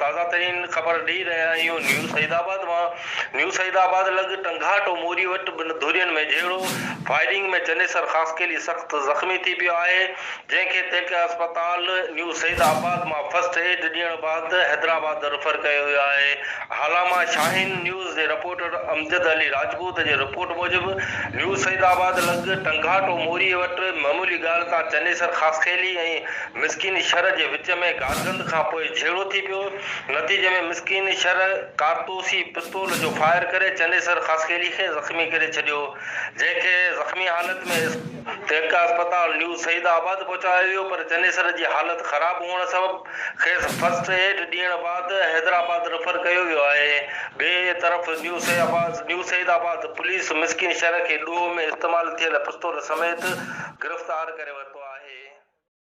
تازه ترين خبر ڏئي رهيا آهيون نيو سعيد آباد مان نيو سعيد آباد لڳ ٽنگهاٽو موري وٽ ٻن ڌرين ۾ جهيڙو، فائرنگ ۾ چنيسر خاصخيلي سخت زخمي ٿي پيو آهي، جنهن کي تعلقه اسپتال نيو سعيد آباد مان فرسٽ ايڊ ڏيڻ بعد حيدرآباد ريفر ڪيو ويو آهي. هالا مان شاهين نيوز جي رپورٽر امجد علي راجپوت جي رپورٽ موجب نيو سعيد آباد لڳ ٽنگهاٽو موري وٽ معمولي ڳالهه تان چنيسر خاصخيلي ۽ مسڪين شھر جي وچ ۾ گارگند کان پوء جهيڙو ٿي پيو، نتيجي ۾ مسڪين شھر ڪارتوسي پستول جو فائر ڪري چنيسر خاصخيلي کي زخمي ڪري ڇڏيو، جنهن کي زخمي حالت ۾ تعلقه اسپتال نيو سعيد آباد پهچايو ويو پر چنيسر جي حالت خراب هئڻ سبب کيس فرسٽ ايڊ ڏيڻ بعد حيدرآباد ريفر ڪيو ويو آهي، ٻئي طرف نيو سعيد آباد پوليس مسڪين شھر کي ڏوهه ۾ استعمال ٿيل پستول سميت گرفتار ڪري ورتو آهي.